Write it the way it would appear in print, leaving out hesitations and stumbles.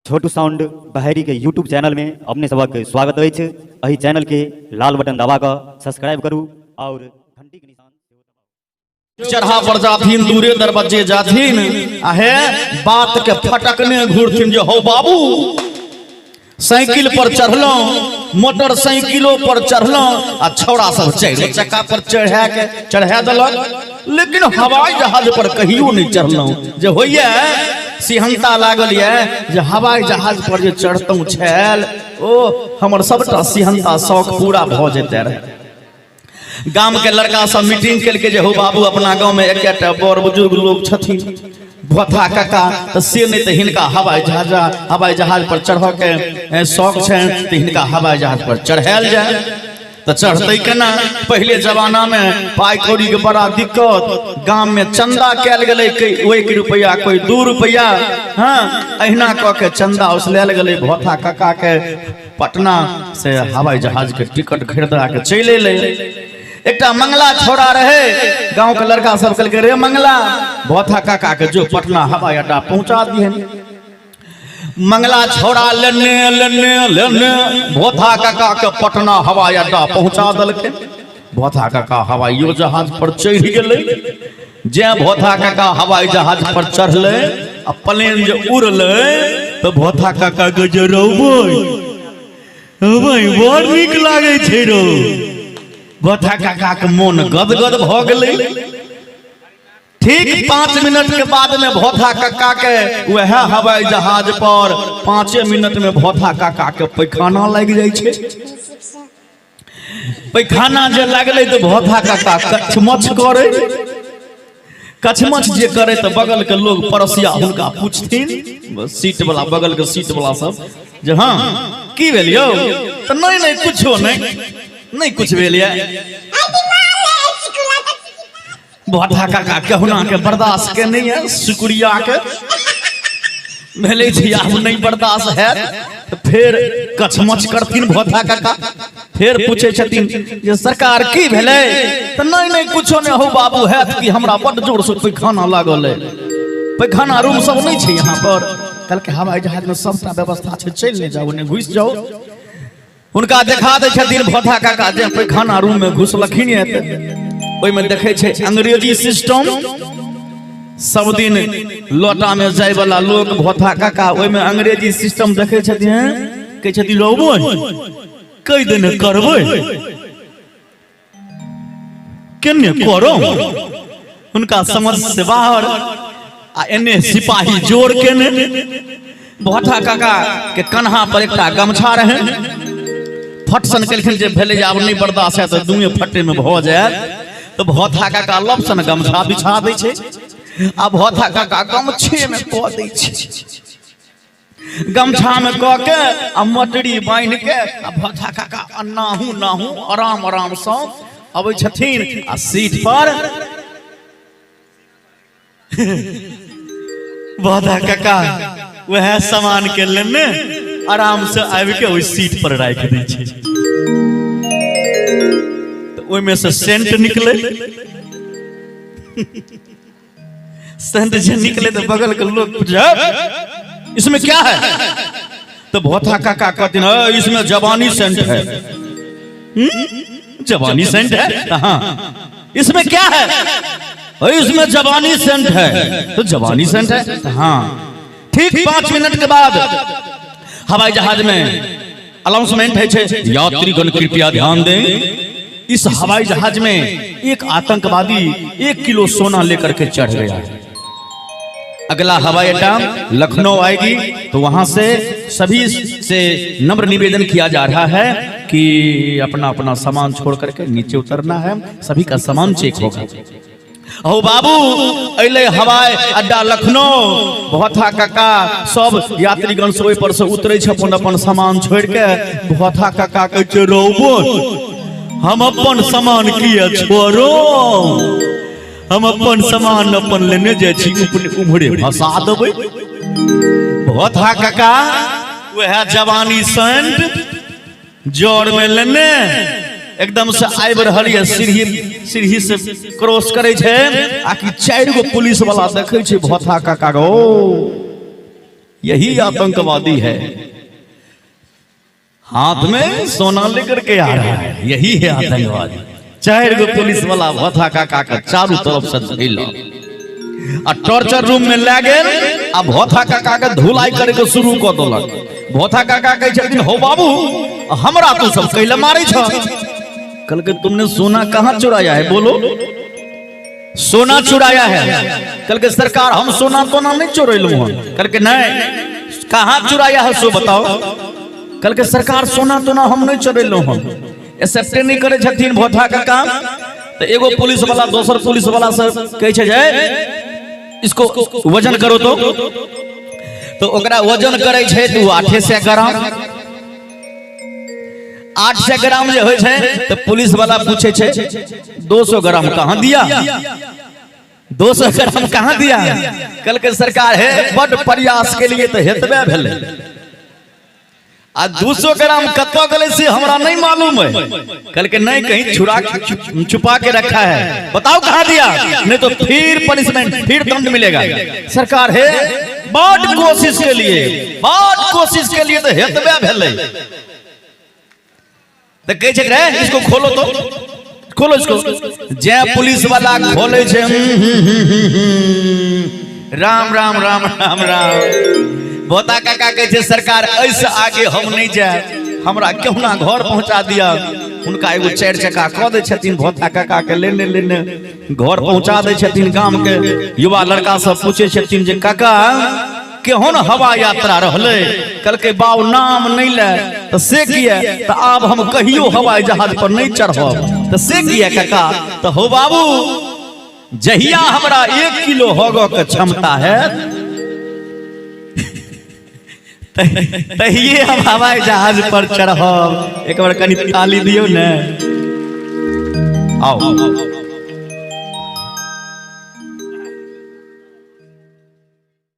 छोटू sound Baheri के YouTube channel में अपने सबक स्वागत अछि। एहि चैनल के लाल बटन दबा कऽ सब्सक्राइब करू और घंटी के निशान सेहो दबाउ। चढ़ा पर जाथिन, दूरे दरवाजे जाथिन, आ हे बात के फटकने घुरथिन जे हौ बाबू, साइकिल पर चढ़लहुँ, मोटरसाइकिलो पर चढ़लहुँ, आ छौड़ा सब चारि चक्का पर चढ़ा के चढ़ा देलक, लेकिन हवाई जहाज पर कहियो नहि चढ़लहुँ। जे होइए सिहंता लागल यऽ जे हवाई जहाज पर जे चढ़तहुँ छल, ओ हमर सबटा सिहंता शौक पूरा भऽ जेते रहे। गाम के लड़का सब मीटिंग केलकै जे हो बाबू, अपना गाँव में एकटा बड़ बुजुर्ग लोग छथिन भोथा काका, तऽ से नहि तऽ हिनका हवाई जहाज पर चढ़ऽ के शौक छनि, तऽ हिनका हवाई जहाज पर चढ़ायल जाय। तऽ चढ़तै केना? पहिले जमाना में पाइ कौड़ी के बड़ा दिक्कत। गाम में चंदा कयल गेलै, एक रुपया कोई 2 रुपया, हाँ अहिना कऽ के चंदा उसलायल गेलै। भोथा काका के पटना से हवाई जहाज के टिकट खरीदा के चलि एलै। एकटा मंगला छोड़ा रहे, गांव के लड़का सब कहलकै रे मंगला, भोथा काका के जो पटना हवाई अड्डा पहुंचा दिहन। मंगला छोड़ा लेने लेने लेने भोथा काका के पटना हवाई अड्डा पहुंचा देलकै। भोथा काका हवाइयो जहाज पर चढ़ि गेलै। जे भोथा काका हवाई जहाज पर चढ़लै आ प्लेन जे उड़लै तऽ भोथा काका के जे रौबै रौबै बड़ नीक लागै छै रौ। भोथा काका के मोन गदगद भऽ गेलै। ठीक 5 मिनट के बाद में भोथा काका के वह हवाई जहाज पर 5 मिनट में भोथा काका के पैखाना लागि जाइ छै। पैखाना जे लागलै तऽ भोथा काका कछमछ करे, कछमछ जे करे तऽ बगल के लोग पड़ोसिया हुनका पूछथिन, सीट वाला बगल के सीट वाला सब जे हाँ की भेल यौ? तऽ नहि नहि कुछो नहि, नहि कुछ भेल यऽ। भोथा काका कहुना के बर्दाश्त के नहीं है, शुक्रिया के भेलै जे आब नहीं बर्दाश्त हैत तऽ फेर कछमछ करथिन भोथा काका। फेर पूछै छथिन जे सरकार की भेलै? तऽ नहि नहि कुछो नहि हो बाबू, हैत कि हमरा बड्ड जोर से पैखाना लागल है, पैखाना रूम सब नहि छै यहाँ पर। कहलकै हवाई जहाज में सबटा व्यवस्था छै, चलि नहि जाउ, नहि घुसि जाउ। हुनका देखा दै छथिन भोथा काका जे पैखाना रूम में घुसलखिन ये तऽ ओहिमे देखै छै अंग्रेजी सिस्टम। सब दिन लोटा में जाय वाला लोग भोथा काका ओहिमे अंग्रेजी सिस्टम देखै छथिन, कहै छथिन रौबै कई दिन करबै केने करो, हुनका समझ से बाहर। आ एने सिपाही जोर केने भोथा काका के कन्हा पर एकटा गमछा रहे, फटसन केलखिन जे भेलै जे आब नहि बर्दाश्त हैत तऽ दुए फटे में भऽ जायत, तऽ भोथा काका लपसन गमछा बिछा दै छै आ भोथा काका गमछे में कऽ दै छै, गमछा में कऽ के आ मटरी बान्हि के आ भोथा काका नाहू नाहू आराम आराम सँ अबै छथिन आ सीट पर भोथा काका वएह सामान के लेने आराम से आबि के ओहि सीट पर राखि दै छै, तऽ ओहिमे से सेंट निकले, सेंट जे निकले तो बगल के लोग पूछे इसमें क्या है? तो भोथा काका कहते हैं इसमें जवानी सेंट है। जवानी सेंट है? हाँ। इसमें क्या है? इसमें जवानी सेंट है। तो जवानी सेंट है? हाँ। ठीक 5 मिनट के बाद हवाई जहाज में अनाउंसमेंट है, यात्रीगण कृपया ध्यान दें, इस हवाई जहाज में एक आतंकवादी 1 किलो सोना लेकर के चढ़ गया है। अगला हवाई अड्डा लखनऊ आएगी तो वहां से सभी से नम्र निवेदन किया जा रहा है कि अपना अपना सामान छोड़ करके नीचे उतरना है, सभी का सामान चेक होगा। हो बाबू अइले हवाई अड्डा लखनऊ, भोथा काका सब यात्रीगण से ओहि पर से उतरे छै अपन अपन सामान छोड़ के। भोथा काका कहै छै रौबो हम अपन सामान किया छोड़ो, हम अपन सामान अपन लेने जाइ छी, उम्हरे फंसा देबै। भोथा काका वएह जवानी सेंट जर में लेने एकदम से आबि रहल ये, सीढ़ी सीढ़ी से क्रॉस करे छै आ कि 4 गो पुलिस वाला देखे छै भोथा काका गो, यही आतंकवादी है, हाथ में सोना लेकर के आ रहा है, यही है आतंकवादी। 4 गो पुलिस वाला भोथा काका के चारू तरफ से धइलक आ टॉर्चर रूम में लए गेल आ भोथा काका के धुलाई करे के शुरू कऽ देलक। भोथा काका कहै छथिन, हो बाबू, हमरा तू सब कैले मारै छ? कहलकै, तुमने सोना कहाँ चुराया है, बोलो? सोना चुराया है? कहलकै, सरकार, हम सोना तोना नहीं चोरेलहुँ हन। कहलकै, नहीं, कहाँ चुराया है सो बताओ। कहलकै, सरकार, सोना तोना हम नहीं चोरेलहुँ हन। एक्सेप्टे नहीं करै छथिन भोथा काका। तऽ एगो पुलिस वाला दोसर पुलिस वाला से कहै छै जे इसको वजन करो। तो ओकरा वजन करै छै तऽ ओ 800 ग्राम, 800 ग्राम जे होइ छै, तऽ पुलिस वाला पूछे छै, 200 ग्राम कहाँ दिया? 200 ग्राम कहाँ दिया? कहलकै, सरकार, हे बड प्रयास के लिए तऽ हेतबे भेलै आ 200 ग्राम कतऽ गेलै से हमरा नहीं मालूम है। कहलकै, नहीं, कहीं छुरा छुपा के रखा है, बताओ कहाँ दिया, नहीं तो फिर पनिशमेंट, फिर दंड मिलेगा। सरकार, हे बड कोशिश के लिए, बड कोशिश के लिए तो हेतबे भेलै। तऽ कहै छै, रे, इसको खोलो तो, खोलो इसको। जे पुलिस वाला खोले छै, राम राम राम राम राम। भोता काका कहै छै, सरकार, एहिसँ आगे हम नहि जायब, हमरा केहुना घर पहुंचा दिया। हुनका एगो 4 चक्का कऽ दै छथिन, भोता काका के लेने लेने घर पहुंचा दै छथिन। गाम के युवा लड़का सब पूछे छथिन जे काका, केहन हवा यात्रा रहलै? कहलकै, बाउ, नाम नहि ले। तऽ से किया? तऽ आब हम कहियो हवाई जहाज पर नहि चढ़ब। तऽ से किया काका? तऽ हो बाबू, जहिया हमरा 1 किलो हगऽ के क्षमता है, तहिये हम हवाई जहाज पर चढ़ब। एक बार कनि ताली दियौ ने। आओ।